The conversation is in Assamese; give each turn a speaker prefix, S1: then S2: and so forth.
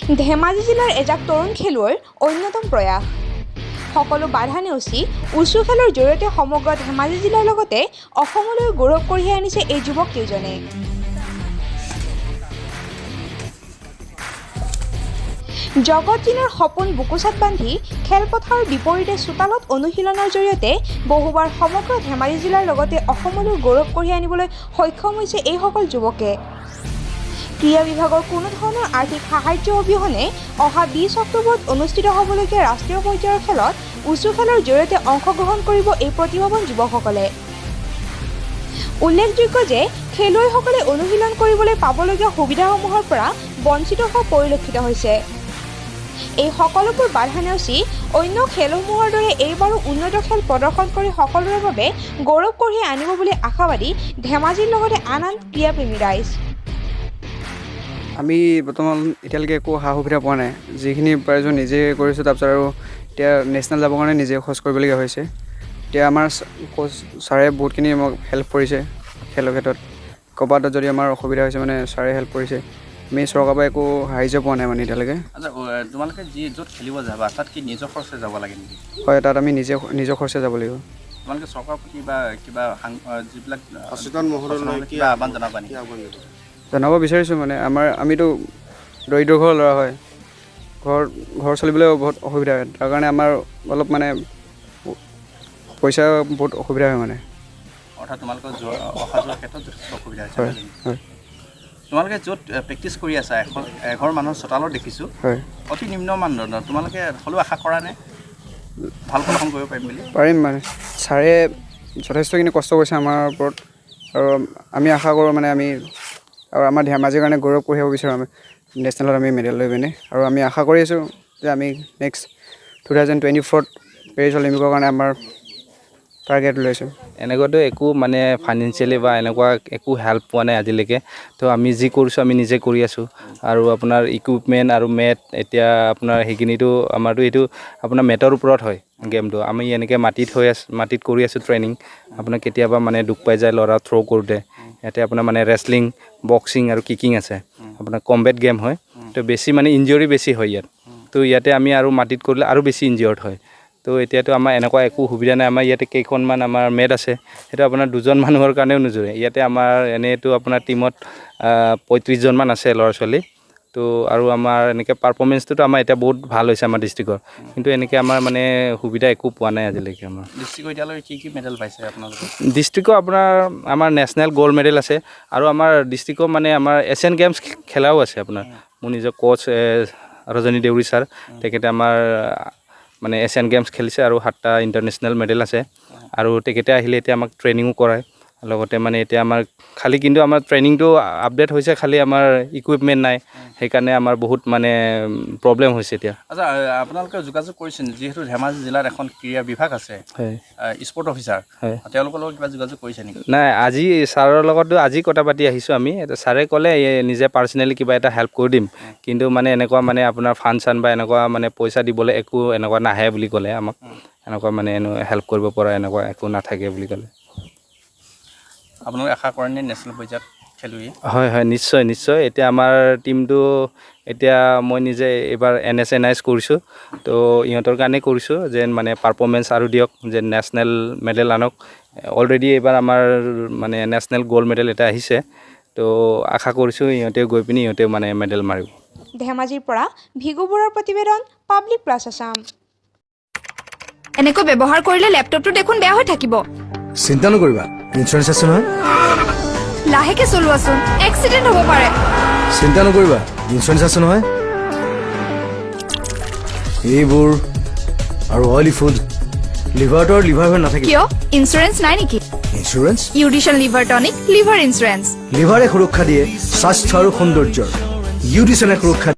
S1: ধেমাজি জিলাৰ এজাক তৰুণ খেলুৱৈৰ অন্যতম প্ৰয়াস। সকলো বাধা নেওচি উচু খেলৰ জৰিয়তে সমগ্ৰ ধেমাজি জিলাৰ লগতে অসমলৈ গৌৰৱ কঢ়িয়াই আনিছে এই যুৱককেইজনে। জগত জিনাৰ সপোন বুকুচাত বান্ধি খেলপথাৰৰ বিপৰীতে চোতালত অনুশীলনৰ জৰিয়তে বহুবাৰ সমগ্ৰ ধেমাজি জিলাৰ লগতে অসমলৈ গৌৰৱ কঢ়িয়াই আনিবলৈ সক্ষম হৈছে এইসকল যুৱকে। ক্ৰীড়া বিভাগৰ কোনো ধৰণৰ আৰ্থিক সাহায্য অবিহনে অহা 20 অক্টোবৰত অনুষ্ঠিত হ'বলগীয়া ৰাষ্ট্ৰীয় পৰ্যায়ৰ খেলত উচু খেলৰ জৰিয়তে অংশগ্ৰহণ কৰিব এই প্ৰতিভাৱান যুৱকসকলে। উল্লেখযোগ্য যে খেলুৱৈসকলে অনুশীলন কৰিবলৈ পাবলগীয়া সুবিধাসমূহৰ পৰা বঞ্চিত হোৱা পৰিলক্ষিত হৈছে। এই সকলোবোৰ বাধা নেওচি অন্য খেলসমূহৰ দৰে এইবাৰো উন্নত খেল প্ৰদৰ্শন কৰি সকলোৰে বাবে গৌৰৱ কঢ়িয়াই আনিব বুলি আশাবাদী ধেমাজিৰ লগতে আন আন ক্ৰীড়াপ্ৰেমী ৰাইজ।
S2: আমি বৰ্তমান এতিয়ালৈকে একো সা সুবিধা পোৱা নাই। যিখিনি পাৰিছোঁ নিজে কৰিছোঁ। তাৰপিছত আৰু এতিয়া নেশ্যনেল যাবৰ কাৰণে নিজে খৰচ কৰিবলগীয়া হৈছে। এতিয়া আমাৰ কোচ ছাৰে বহুতখিনি আমাক হেল্প কৰিছে। খেলৰ ক্ষেত্ৰত ক'ৰবাত যদি আমাৰ অসুবিধা হৈছে, মানে ছাৰে হেল্প কৰিছে। আমি চৰকাৰৰ পৰা একো সাহাৰ্য পোৱা নাই মানে এতিয়ালৈকে।
S3: আচ্ছা, তোমালোকে যি য'ত খেলিব যাবা, তাত কি নিজৰ খৰচে যাব লাগে নেকি?
S2: হয়, তাত আমি নিজে নিজৰ খৰচে যাব লাগিব।
S3: তোমালোকে চৰকাৰৰ প্ৰতি বা কিবা যিবিলাক
S4: সচেতন মহললৈ কি
S3: কিবা আহ্বান জনাবা নেকি?
S4: কি আহ্বান জনাবা?
S2: জনাব বিচাৰিছোঁ, মানে আমাৰ আমিতো দৰিদ্ৰ ঘৰৰ ল'ৰা হয়, ঘৰ ঘৰ চলিবলৈ বহুত অসুবিধা হয়। তাৰ কাৰণে আমাৰ অলপ মানে পইচা বহুত অসুবিধা হয় মানে।
S3: অৰ্থাৎ তোমালোকৰ যোৱা অহা যোৱাৰ ক্ষেত্ৰত যথেষ্ট অসুবিধা হৈছে?
S2: হয়।
S3: নহয় জানো?
S2: হয়।
S3: তোমালোকে য'ত প্ৰেক্টিচ কৰি আছা, এখন এঘৰ মানুহৰ চোতালত দেখিছোঁ,
S2: হয়।
S3: অতি নিম্ন মানদণ্ডৰ। তোমালোকে হ'লেও আশা কৰা নে ভাল প্ৰদৰ্শন কৰিব পাৰিম বুলি?
S2: পাৰিম। মানে ছাৰে যথেষ্টখিনি কষ্ট কৰিছে আমাৰ ওপৰত আৰু আমি আশা কৰোঁ, মানে আমি আৰু আমাৰ ধেমাজিৰ কাৰণে গৌৰৱ কঢ়িয়াব বিচাৰোঁ। আমি নেশ্যনেলত আমি মেডেল লৈ পিনে আৰু আমি আশা কৰি আছোঁ যে আমি নেক্সট 2024ত পেৰিছ অলিম্পিকৰ কাৰণে আমাৰ টাৰ্গেট লৈছোঁ।
S5: এনেকুৱাতো একো মানে ফাইনেন্সিয়েলি বা এনেকুৱা একো হেল্প পোৱা নাই আজিলৈকে। তো আমি যি কৰিছোঁ, আমি নিজে কৰি আছোঁ। আৰু আপোনাৰ ইকুইপমেণ্ট আৰু মেট, এতিয়া আপোনাৰ সেইখিনিতো আমাৰতো এইটো আপোনাৰ মেটৰ ওপৰত হয় গেমটো। আমি এনেকৈ মাটিত হৈ আছোঁ, মাটিত কৰি আছোঁ ট্ৰেইনিং। আপোনাৰ কেতিয়াবা মানে দুখ পাই যায় ল'ৰা থ্ৰ' কৰোঁতে। ইয়াতে আপোনাৰ মানে ৰেচলিং, বক্সিং আৰু কিকিং আছে। আপোনাৰ কম্বেট গেম হয়, তো বেছি মানে ইনজিয়ৰি বেছি হয় ইয়াত। তো ইয়াতে আমি আৰু মাটিত কৰিলে আৰু বেছি ইনজিয়ৰ্ড হয়। তো এতিয়াতো আমাৰ এনেকুৱা একো সুবিধা নাই। আমাৰ ইয়াতে কেইখনমান আমাৰ মেট আছে, সেইটো আপোনাৰ দুজন মানুহৰ কাৰণেও নোজোৰে। ইয়াতে আমাৰ এনেইতো আপোনাৰ টীমত 35জনমান আছে ল'ৰা ছোৱালী। তো আৰু আমাৰ এনেকৈ পাৰফৰ্মেঞ্চটোতো আমাৰ এতিয়া বহুত ভাল হৈছে আমাৰ ডিষ্ট্ৰিক্টৰ, কিন্তু এনেকৈ আমাৰ মানে সুবিধা একো পোৱা নাই আজিলৈকে আমাৰ।
S3: ডিষ্ট্ৰিক্টৰ এতিয়ালৈকে কি কি মেডেল পাইছে আপোনালোকে?
S5: ডিষ্ট্ৰিক্টৰ আপোনাৰ আমাৰ নেশ্যনেল গ'ল্ড মেডেল আছে আৰু আমাৰ ডিষ্ট্ৰিক্টৰ মানে আমাৰ এছিয়ান গেমছ খেলাও আছে। আপোনাৰ মোৰ নিজৰ কোচ ৰজনী দেউৰী ছাৰ, তেখেতে আমাৰ মানে এছিয়ান গেমছ খেলিছে আৰু সাতটা ইণ্টাৰনেশ্যনেল মেডেল আছে। আৰু তেখেতে আহিলে এতিয়া আমাক ট্ৰেইনিঙো কৰায়। লগতে মানে এতিয়া আমাৰ খালী কিন্তু আমাৰ ট্ৰেইনিংটো আপডেট হৈছে, খালী আমাৰ ইকুইপমেণ্ট নাই। সেইকাৰণে আমাৰ বহুত মানে প্ৰব্লেম হৈছে এতিয়া।
S3: আচ্ছা, আপোনালোকে যোগাযোগ কৰিছে নেকি? যিহেতু ধেমাজি জিলাত এখন ক্ৰীড়া বিভাগ আছে,
S5: হয়।
S3: স্পৰ্ট অফিচাৰ,
S5: হয়।
S3: তেওঁলোকৰ লগত কিবা যোগাযোগ কৰিছে নেকি?
S5: নাই, আজি ছাৰৰ লগতো আজি কথা পাতি আহিছোঁ আমি। এতিয়া ছাৰে ক'লে এই নিজে পাৰ্চনেলি কিবা এটা হেল্প কৰি দিম, কিন্তু মানে এনেকুৱা মানে আপোনাৰ ফাণ্ড চাণ্ড বা এনেকুৱা মানে পইচা দিবলৈ একো এনেকুৱা নাহে বুলি ক'লে আমাক। এনেকুৱা মানে হেল্প কৰিব পৰা এনেকুৱা একো নাথাকে বুলি ক'লে।
S3: আপোনালোকে আশা কৰেনে নেশ্যনেল পৰ্যায়ত খেলুৱৈ?
S5: হয় হয়, নিশ্চয় নিশ্চয়। এতিয়া আমাৰ টীমটো এতিয়া মই নিজে এইবাৰ এনএছএনআইএছ কৰিছোঁ, তো ইহঁতৰ কাৰণেই কৰিছোঁ যেন মানে পাৰফৰ্মেঞ্চ আৰু দিয়ক, যেন নেশ্যনেল মেডেল আনক। অলৰেডি এইবাৰ আমাৰ মানে নেশ্যনেল গ'ল্ড মেডেল এটা আহিছে। তো আশা কৰিছোঁ ইহঁতেও গৈ পিনি ইহঁতেও মানে মেডেল মাৰিব।
S1: ধেমাজিৰ পৰা ভিগু বৰাৰ প্ৰতিবেদন, পাব্লিক প্লাছ আছাম।
S6: এনেকৈ ব্যৱহাৰ কৰিলে লেপটপটো দেখোন বেয়া হৈ থাকিব।
S7: চিন্তা নকৰিবা, ইঞ্চুৰেঞ্চ আছে নহয়।
S6: লাহেকে চলোৱাচোন, এক্সিডেণ্ট হ'ব পাৰে।
S7: চিন্তা নকৰিবা, ইঞ্চুৰেঞ্চ আছে নহয়। এইবোৰ আৰু অইলি ফুড লিভাৰটো আৰু লিভাৰ হৈ নাথাকিব।
S6: কিয়, ইঞ্চুৰেঞ্চ নাই নেকি?
S7: ইঞ্চুৰেঞ্চ?
S6: ইউডিশ্যন লিভাৰ টনিক লিভাৰ ইঞ্চুৰেঞ্চ।
S7: লিভাৰে সুৰক্ষা দিয়ে স্বাস্থ্য আৰু সৌন্দৰ্যৰ, ইউডিচনে সুৰক্ষা